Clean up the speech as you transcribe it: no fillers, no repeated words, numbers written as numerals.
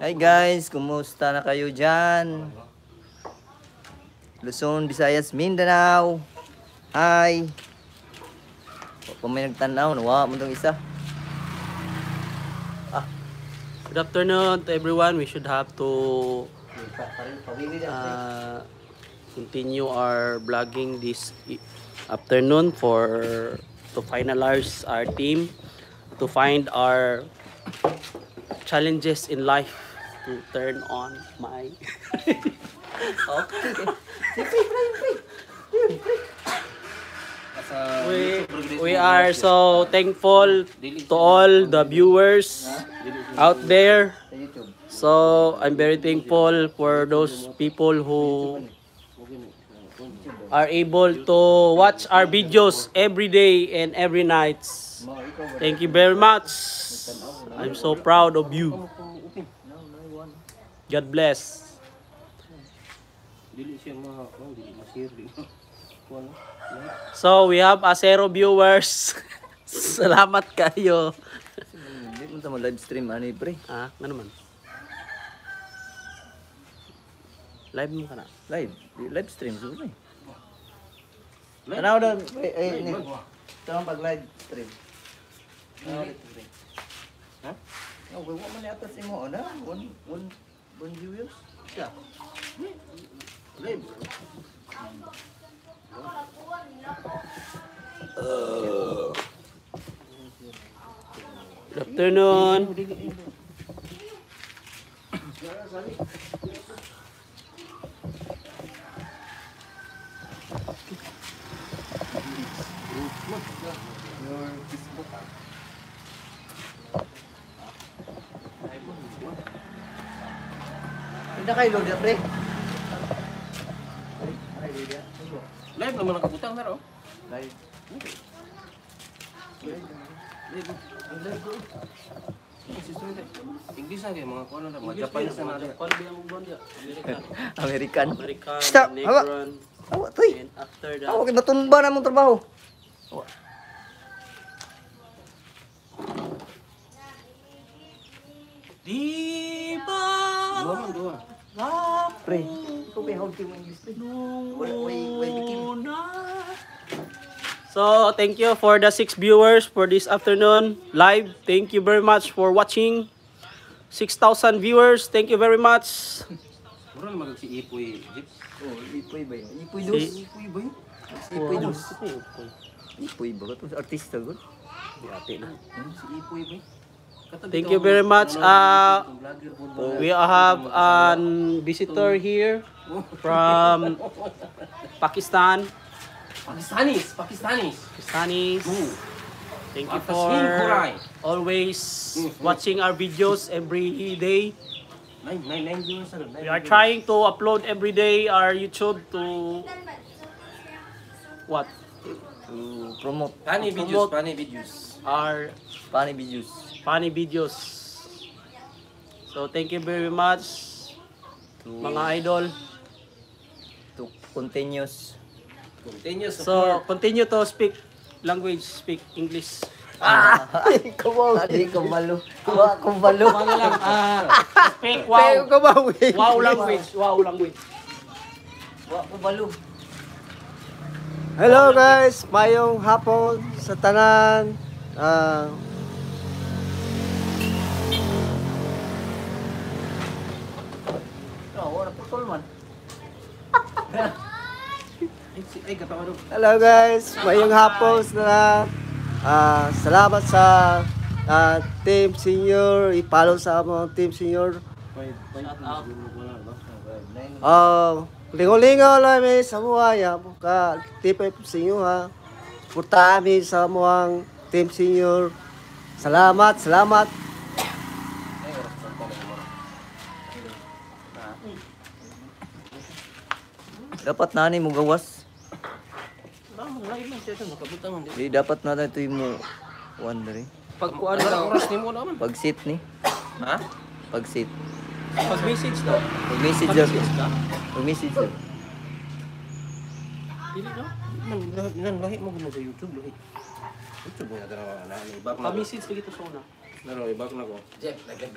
Hi guys, kumusta na kayo dyan? Luzon, Visayas, Mindanao. Hi. Wa pa may nagtanaw, nawa mo tong isa. Good afternoon to everyone. We should have to continue our vlogging this afternoon for to finalize our team, to find our challenges in life, to turn on my Okay. Pre, pre, pre. We are so thankful to all the viewers out there. Sa YouTube. So I'm very thankful for those people who are able to watch our videos every day and every night. Thank you very much. I'm so proud of you. God bless. Dili siya ma, oh, dili ma-share di. Kuan. So we have a zero viewers. Salamat kayo. Hindi mo ta mo live stream ani pre. Ah, ano man? Live mo ka na. Live, live stream siguro eh. Tanaw daw pre, eh ni. Tanaw pag live stream. Tanaw dito, pre. Ha? Oh, wa man yata si mo na one one one viewers. Siya. Live. Good afternoon. Your Facebook. Hindi kayo load pre. Ay, load ya. Live naman ang kabutang na ro. Live. Live. Ang live ko. English na kayo mga kuan na mga Japanese na na. American. American. American, Stop. Hawa. Negron, Awa, tuy. and after that, Awa, natumba na mong trabaho. Awa. Di ba Duha man duha. Pre, ikaw ba yung mo English, pre? Wala, way, way bikin. una? So, thank you for the 6 viewers for this afternoon live. Thank you very much for watching. 6,000 viewers. Thank you very much. Mura na mag si Ipoy Jeep. Oh, ipoy ba yun? Ipoy dos. Ipoy ba yun? Ipoy dos. Ipoy ba? Ito, artista gud. Ate na. Si Ipoy ba yun? Thank you very much. We have an visitor here from Pakistan. Pakistanis, Pakistanis. Pakistanis. Thank you for Pakistan Kurai. Always watching our videos every day. Nine, nine, nine viewers na. We are trying to upload every day our YouTube to what? To promote Funny videos, Promote. Funny videos. Our funny videos. Funny videos. So thank you very much, To, mga idol. to continuous. Continuous So support. Continue to speak language, speak English. Ay, kumaw. Ay, kumalo. Wa, kumalo. Ano lang, speak wow. Wow language, wow language. Wa, kumalo. Hello guys, mayong hapon sa tanan. Oh, wala putol man. Ay, ay, katawa daw. Hello guys, mayong hapon sa tanan. Salamat sa Team Senior, i-follow sa among Team Senior. Five, five, Shout out. siguro wala ba? Nine. Lingo-lingo lang mi sa buhay, ka Team Senior ha. Suportahan mi sa among Team Senior. Salamat, salamat. Ay, oras pa pa mo. Dapat nani mo gawas. Live man siya makabutang man. Di dapat na ito mo one diri. Pag kuan Ano daw, oras nimo naman? Pag sit ni. Ha? Pag sit. Pag message daw. Pag message Pag daw. message ka. Pag message daw. Dili no? Man, nan lahi mo gud sa YouTube lahi. YouTube mo na na ibak na. Pa message lagi to sa una. Naro ibak na ko. Jeff, nag-live